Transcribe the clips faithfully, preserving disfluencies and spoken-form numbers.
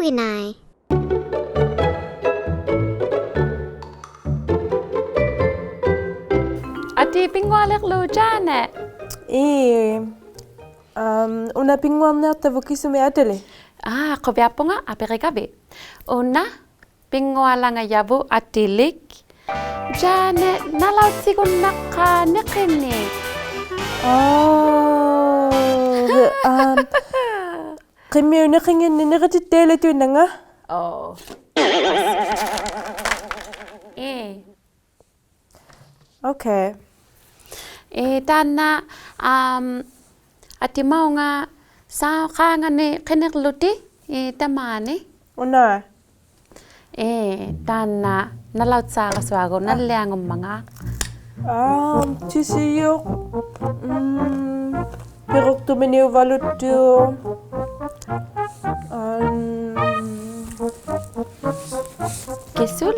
ᖁᕕᐊᓇᐃ. ᐊᑏ ᐱᙳᐊᓕᕐᓗᒃ ᔮᓂ. ᐄ, ᐊᒻ, ᐅᓇ ᐱᙳᐊᕐᓂᐊᖅᑕᕗᑦ ᑭᓱᒥᒃ ᐊᑎᓕᒃ? ᐋ, ᖁᕕᐊᑉᐳᖓ, ᐊᐱᕆᒐᕕᑦ. ᐅᓇ ᐱᙳᐊᓚᖓᔭᕗᑦ ᐊᑎᓕᒃ ᔮᓂ ᓇᓚᐅᑦᓯᒍᓐᓇᖅᑲᑦ ᓂᕿᓂᒃ. ᐋ, ᐊᒻ, ᕿᒻᒥᐅᑉ ᓂᕿᖏᓐᓂᒃ ᓂᕆᑎᑦᑕᐃᓕᑐᐃᓐᓇᖓ? ᐆ. ᐄ. Okay. ᐄ, ᑖᓐᓇ, ᐊᒻ, ᐊᑏ ᒪᐅᖓ ᓵᖃᖓᓂ ᕿᓂᕐᓗᑎᑦ, ᐄ, ᑕᒫᓂ. ᐅᓇ. ᐄ, ᑖᓐᓇ ᓇᓚᐅᑦᓵᕋᓱᐊᒍ, ᐋ, ᓇᓪᓕᐊᖑᒻᒪᖔᑦ. ᐊᒻ, ᑭᓯᔪᖅ, ᒻᒻ, ᐱᕈᖅᑐᒥᓂᐅᕙᓗᑦᑐᖅ. ᐊᒻ, ᑭᓱᓗ.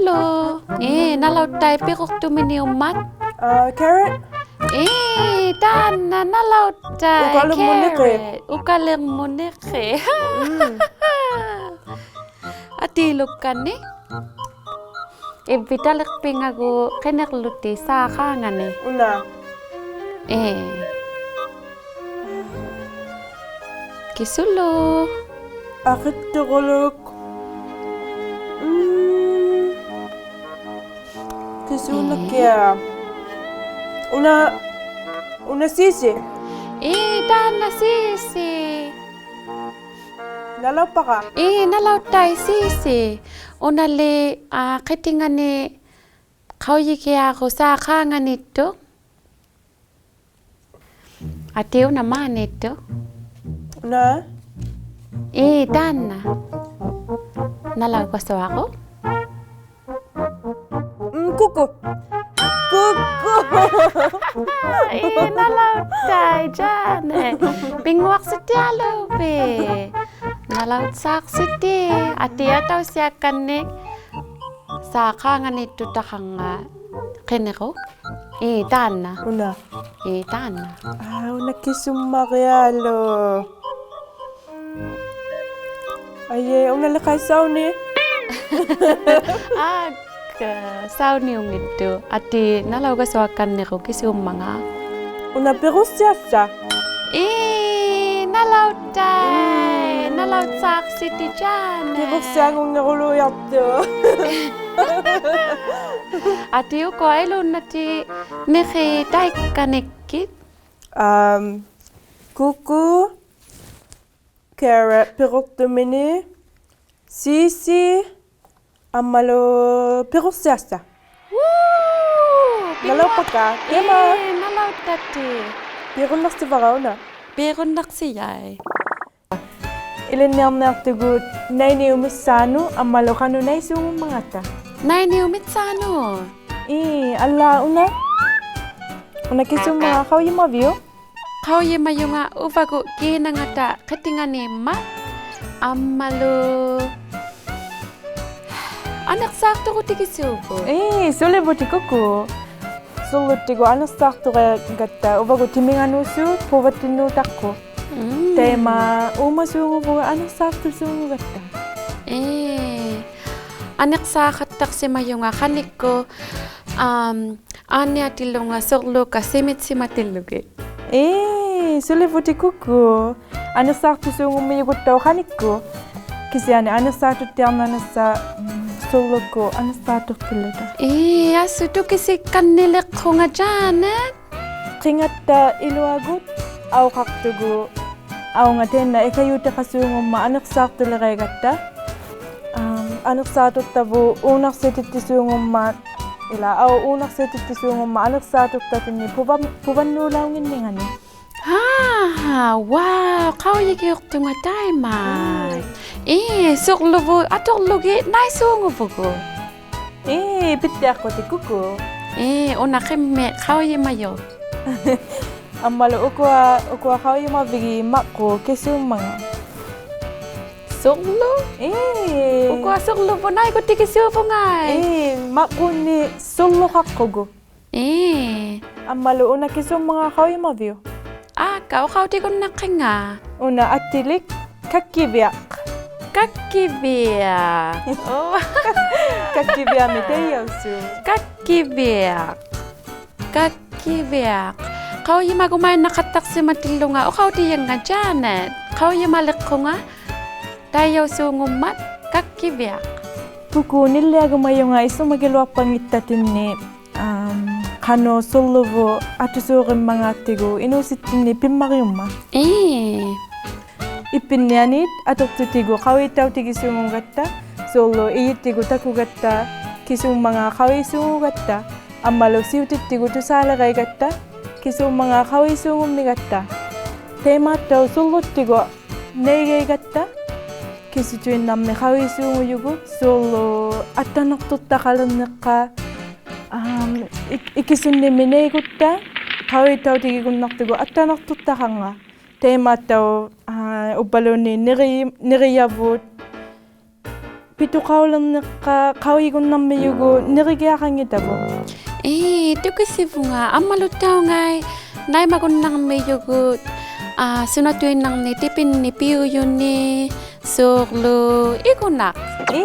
ᐄ, ᓇᓚᐅᑦᑕᐃᑦ ᐱᕈᖅᑐᒥᓂᐅᒻᒪᑦ. ᐋ, carrot? ᐄ, ᑖᓐᓇ ᓇᓚᐅᑦᑕᐃᑦ. ᐅᑲᓕᕐᒧᑦ ᓂᕿᑦ. Carrot. ᐅᑲᓕᕐᒧᑦ ᓂᕿᑦ. ᒻᒻ. ᐊᑏᓗᒃᑲᓐᓂᖅ. ᐃᕝᕕᑕᓕᖅᐱᖓᒍᑦ ᕿᓂᕐᓗᑎᑦ ᓵᖃᖓᓂ. ᐅᓇ. ᐄ. ᑭᓱᓗ. ᐊᕿᑦᑐᑯᓗᒃ. ᒻᒻ. ᑭᓱᓇᑭᐊᖅ. ᐄ. ᐅᓇ, ᐅᓇ ᓰᓯ. ᐄ, ᑖᓐᓇ ᓰᓯ. ᓇᓚᐅᑉᐸᒃᑲ? ᐄ, ᓇᓚᐅᑦᑕᐃᑦ ᓰᓯ. ᐅᓇᓕ, ᐋ, ᕿᑎᖓᓂ ᖃᐅᔨᒋᐊᕈᒃ ᓵᖃᖓᓃᑦᑐᖅ. ᐊᑏ ᐅᓇ ᒫᓃᑦᑐᖅ. ᐅᓇ? ᐄ, ᑖᓐᓇ. ᓇᓚᐅᒐᓱᐊᕈᒃ. ᒻᒻ, ᑯᑯ. ᑯᑯ. ᐄ, ᓇᓚᐅᑦᑕᐃᑦ ᔮᓂ. ᐱᙳᐊᖅᓯᑎᐊᓗᒃ. ᓇᓚᐅᑦᓵᖅᓯᑎ. ᐊᑏ ᐊᑕᐅᓯᐊᒃᑲᓐᓂᖅ. ᓵᖃᖓᓃᑦᑐᖅ ᑕᖃᖓ ᕿᓂᕈᒃ. ᐄ, ᑖᓐᓇ. ᐅᓇ. ᐄ, ᑖᓐᓇ. ᐋ, ᐅᓇ ᑭᓱᒻᒪᕆᐊᓗᒃ. ᐊᐃ, ᐅᓇᓕᖃᐃ ᓴᐅᓂ. ᐋᒃᑲ, ᓴᐅᓂᐅᙱᑦᑐᖅ. ᐊᑏ ᓇᓚᐅᒐᓱᐊᒃᑲᓐᓂᕈᒃ ᑭᓲᒻᒪᖔᑦ. ᐅᓇ ᐱᕈᖅᓯᐊᒃᓴᖅ. ᐄ, ᓇᓚᐅᑦᑕᐃᑦ. ᒻᒻ. ᓇᓚᐅᑦᓵᖅᓯᑎ ᔮᓂ. ᐱᕈᖅᓯᐊᖑᙱᕈᓘᔭᖅᑐᖅ. ᐊᑏ ᐅᑯᐊ ᐃᓘᓐᓇᑎᒃ ᓂᕿᑦ ᑕᐃᒃᑲᓐᓂᒃᑭᑦ. ᐊᒻ, ᑯᑯ, carrot, ᐱᕈᖅᑐᒥᓂᖅ, ᓰᓯ, ᐊᒻᒪᓗ ᐱᕈᖅᓯᐊᒃᓴᖅ. ᕘ! ᓇᓚᐅᑉᐸᒃᑲ? ᐱᙳᐊ-, ᑕᐃᒪ. ᐄ, ᓇᓚᐅᑦᑕᑎᑦ. ᐱᕈᓐᓇᖅᓯᕙᕋ ᐅᓇ? ᐱᕈᓐᓇᖅᓯᔭᐃᑦ. ᐃᓕᓐᓂᐊᕐᓂᐊᖅᑐᒍᑦ ᓇᐃᓂᐅᑉ ᒥᒃᓵᓄᑦ ᐊᒻᒪᓗ ᖃᓄᖅ ᓇᐃᓲᖑᒻᒪᖔᑕ. ᓇᐃᓂᐅᑉ ᒥᒃᓵᓄᑦ? ᐄ, ᐊᓪᓛᑦ ᐅᓇ. ᐅᓇ ᑭᓲᒻᒪᖔᑦ ᖃᐅᔨᒪᕕᐅᒃ? ᖃᐅᔨᒪᔪᖓ ᐅᕙᒍᑦ ᑮᓇᖓᑕ ᕿᑎᖓᓃᒻᒪᑦ. ᐊᒻᒪᓗ ᐊᓂᖅᓵᖅᑐᕈᑎᒋᓲᕗᑦ. ᐄ, ᓱᓕᕗᑎᑦ ᑯᑯ. ᓱᕐᓗᑎᒍᑦ ᐊᓂᖅᓵᖅᑐᕋᖓᑕ ᐅᕙᒍᑦ ᑎᒥᖓᓅᓲᑦ ᐳᕙᑦᑎᓐᓅᑕᒃᑯᑦ. ᒻᒻ. ᑕᐃᒪ ᐆᒪᓲᖑᕗᑦ ᐊᓂᖅᓵᖅᑐᓲᖑᒐᑦᑕ. ᐄ. ᐊᓂᖅᓵᖃᑦᑕᖅᓯᒪᔪᖓ ᖃᓂᒃᑯᑦ, ᐊᒻ, ᐋᓐᓂᐊᑎᓪᓗᖓ ᓱᕐᓗᒃᑲ ᓯᒥᑦᓯᒪᑎᓪᓗᒋᑦ. ᐄ, ᓱᓕᕗᑎᑦ ᑯᑯ. ᐊᓂᖅᓵᖅᑐᓲᖑᒻᒥᔪᒍᑦᑕᐅᖅ ᖃᓂᒃᑯᑦ. ᑭᓯᐊᓂ ᐊᓂᖅᓵᖅᑐᑦᑎᐊᕐᓇᕐᓂᖅᓴᖅ, ᒻᒻ, ᓱᕐᓗᒃᑯᑦ ᐊᓂᖅᓵᖅᑐᖅᑐᓪᓗᑕ. ᐄ, ᐊᓱ ᑐᑭᓯᒃᑲᓐᓂᓕᖅᑯᖓ ᔮᓂᑦ. ᕿᖓᑦᑕ ᐃᓗᐊᒍᑦ ᐊᐅᖃᖅᑐᒍᑦ. ᐊᐅᖓ ᑖᓐᓇ ᐃᑲᔫᑎᖃᓲᖑᒻᒪᑦ ᐊᓂᖅᓵᖅᑐᓕᕌᖓᑕ. ᐊᒻ, ᐊᓂᖅᓵᖅᑐᖅᑕᕗᑦ ᐆᓇᖅᓯᑎᑦᑎᓲᖑᒻᒪᑦ, ᐃᓛᒃ ᐊᐅᒃ ᐆᓇᖅᓯᑎᑦᑎᓲᖑᒻᒪᑦ ᐊᓂᖅᓵᖅᑐᖅᑕᑎᓐᓂᒃ ᐳᕙᒻ-, ᐳᕙᓐᓅᓚᐅᙱᓐᓂᖓᓂᒃ. ᐋ, wow, ᖃᐅᔨᒋᐅᖅᑐᖓ ᑕᐃᒪ. ᒻᒻ. ᐄ, ᓱᕐᓗᕗᑦ ᐊᑐᕐᓗᒋᑦ ᓇᐃᓲᖑᕗᒍᑦ. ᐄ, ᐱᑦᑎᐊᖅᑯᑎᑦ ᑯᑯ. ᐄ, ᐅᓇ ᕿᒻᒥᒃ ᖃᐅᔨᒪᔪᖅ. ᐊᒻᒪᓗ ᐅᑯᐊ, ᐅᑯᐊ ᖃᐅᔨᒪᕕᒋᑦ ᒪᕐᕉᒃ ᑭᓲᒻᒪᖔᑦ. ᓱᕐᓗᒃ? ᐄ. ᐅᑯᐊ ᓱᕐᓗᕗᑦ ᓇᐃᒍᑎᒋᓲᕗᖓᐃ. ᐄ, ᒪᕐᕉᓐᓂᒃ ᓱᕐᓗᖃᖅᑯᒍᑦ. ᐄ. ᐊᒻᒪᓗ ᐅᓇ ᑭᓲᒻᒪᖔᑦ ᖃᐅᔨᒪᕕᐅᒃ? ᐋᒃᑲ, ᐅᖃᐅᑎᒍᓐᓇᖅᑭᖓ. ᐅᓇ ᐊᑎᓕᒃ ᑲᒃᑭᕕᐊᖅ. ᑲᒃᑭᕕᐊᖅ. ᐆ. ᑲᒃᑭᕕᐊᕐᒥᒃ ᑕᐃᔭᐅᓲᖅ. ᑲᒃᑭᕕᐊᖅ. ᑲᒃᑭᕕᐊᖅ. ᖃᐅᔨᒪᒍᒪᐃᓐᓇᖃᑦᑕᖅᓯᒪᑎᓪᓗᖓ, ᐅᖃᐅᑎᔭᖓ Janet. ᖃᐅᔨᒪᓕᖅᑯᖓ ᑕᐃᔭᐅᓲᖑᒻᒪᑦ ᑲᒃᑭᕕᐊᖅ. ᐳᑰᑦ ᓂᓪᓕᐊᒍᒪᔪᖓ ᐃᓱᒪᒋᓗᐊᖅᐸᙱᑕᑦᑎᓐᓂ, ᐊᒻ, ᖃᓄᖅ ᓱᕐᓗᕗᑦ ᐊᑐᓲᕆᒻᒪᖔᑦᑎᒍ ᐃᓅᓯᑦᑎᓐᓂ ᐱᒻᒪᕆᐅᒻᒪᑦ. ᐄ. ᐃᑉᐱᓐᓂᐊᓃᑦ ᐊᑐᖅᓱᑎᒍ ᖃᐅᔨᑕᐅᑎᒋᓲᖑᒐᑦᑕ, ᓲᕐᓗ ᐃᔨᑦᑎᒍᑦ ᑕᑯᒐᑦᑕ, ᑭᓲᒻᒪᖔᑦ ᖃᐅᔨᓲᖑᒐᑦᑕ, ᐊᒻᒪᓗ ᓯᐅᑎᑦᑎᒍᑦ ᑐᓵᓕᕋᐃᒐᑦᑕ, ᑭᓲᒻᒪᖔᑦ ᖃᐅᔨᓲᖑᒻᒥᒐᑦᑕ. ᑕᐃᒫᑦᑕᐅᖅ ᓱᕐᓗᑦᑎᒍᑦ ᓇᐃᒐᐃᒐᑦᑕ, ᑭᓱᑐᐃᓐᓇᕐᒥᒃ ᖃᐅᔨᓲᖑᔪᒍᑦ, ᓲᕐᓗ ᐊᑦᑕᓇᖅᑐᖅᑕᖃᓕᕐᓂᖅᑲᑦ, ᐊᒻ, ᐃᒃ-, ᐃᑭᓱᓐᓂᒻᒥᒃ ᓇᐃᒍᑦᑕ, ᖃᐅᔨᑕᐅᑎᒋᒍᓐᓇᖅᑐᒍᑦ ᐊᑦᑕᓇᖅᑐᖅᑕᖃᕐᖓᑦ. ᑕᐃᒫᑦᑕᐅᖅ, ᐋ, ᐅᕝᕙᓘᓐᓃᑦ ᓂᕆ-, ᓂᕆᔭᕗᑦ, ᐱᑐᖃᐅᓕᕐᓂᖅᑲᑦ ᖃᐅᔨᒍᓐᓇᕐᒥᔪᒍᑦ ᓂᕆᒋᐊᖃᙱᑕᕗᑦ. ᐄ, ᑐᑭᓯᕗᖓ, ᐊᒻᒪᓗᑦᑕᐅᖓᐃ ᓇᐃᒪᒍᓐᓇᕐᒥᔪᒍᑦ, ᐋ, ᓱᓇᑐᐃᓐᓇᕐᓂᒃ ᑎᐱᓐᓂᒃ ᐱᐅᔪᓂᒃ, ᓲᕐᓗ ᐃᒍᓇᖅ. ᐄ,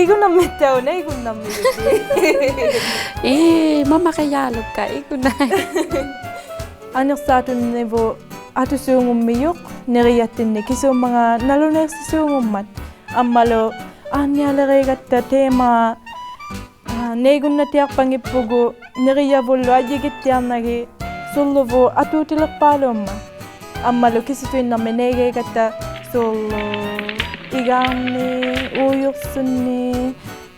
ᐃᒍᓇᕐᒥᑦᑕᐅᖅ ᓇᐃᒍᓐᓇᕐᒥᔪᒍᑦ. ᐄ, ᒪᒪᕆᔮᓗᒃᑲ ᐃᒍᓇᐃᑦ. ᐊᓂᖅᓵᖅᑐᓐᓂᕗᑦ ᐊᑐᓲᖑᒻᒥᔪᖅ ᓂᕆᔭᑦᑎᓐᓂᒃ ᑭᓲᒻᒪᖔᑦ ᓇᓗᓇᐃᖅᓯᓲᖑᒻᒪᑦ. ᐊᒻᒪᓗ ᐋᓐᓂᐊᓕᕌᖓᑦᑕ ᑕᐃᒪ, ᐋ, ᓇᐃᒍᓐᓇᑎᐊᖅᐸᙱᑉᐳᒍᑦ ᓂᕆᔭᕗᓪᓗ ᐊᔾᔨᒋᑦᑎᐊᕐᓇᒋᑦ ᓱᕐᓗᕗᑦ ᐊᑑᑎᓕᖅᐹᓘᒻᒪᑦ. ᐊᒻᒪᓗ ᑭᓱᑐᐃᓐᓇᕐᒥᒃ ᓇᐃᒐᐃᒐᑦᑕ ᓲᕐᓗ ᐃᒑᕐᓂᒃ, ᐆᔪᖅᓱᓐᓂᒃ,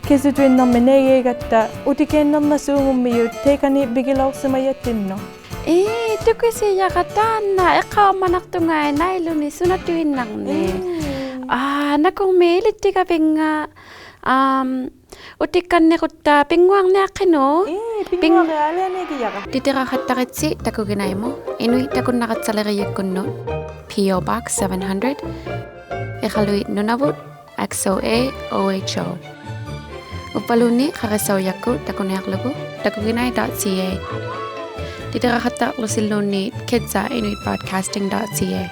ᑭᓱᑐᐃᓐᓇᕐᒥᒃ ᓇᐃᒐᐃᒐᑦᑕ ᐅᑎᑲᐃᓐᓇᕐᓇᓲᖑᒻᒥᔪᑦ ᑕᐃᑲᓂ ᐱᒋᓚᐅᖅᓯᒪᔭᑦᑎᓐᓄᑦ. ᐄ, ᑐᑭᓯᔭᕋ ᑖᓐᓇ ᐃᖅᑲᐅᒪᓇᖅᑐᖓᐃ ᓇᐃᓗᓂ ᓱᓇᑐᐃᓐᓇᕐᓂᒃ. ᒻᒻ. ᐋ, ᓇᑯᕐᒦᒃ ᐃᓕᑦᑎᒐᕕᙵ, ᐊᒻ, ᐅᑎᒃᑲᓐᓂᕈᑦᑕ ᐱᙳᐊᕐᓂᐊᖅᑭᓄᒃ? ᐄ, ᐱᙳ-, ᐱᙳᐊᕆᐊᓕᐊᓇᐃᒋᔭᕋ. ᑎᑎᕋᖃᑦᑕᕆᑦᓯ ᑕᑯᒋᓇᐃᒧᑦ, ᐃᓄᐃᑦ ᑕᑯᓐᓇᕋᑦᓴᓕᕆᔨᒃᑯᓐᓄᑦ, P O Box seven hundred, ᐃᖃᓗᐃᑦ ᓄᓇᕗᑦ, X O A O H O. ᐅᕝᕙᓘᓐᓃᑦ ᖃᕆᓴᐅᔭᒃᑯᑦ ᑕᑯᓂᐊᕐᓗᒍ takuginai dot C A. ᑎᑎᕋᖃᑦᑕᕐᓗᓯᓘᓐᓃᑦ kids at inuit broadcasting dot C A.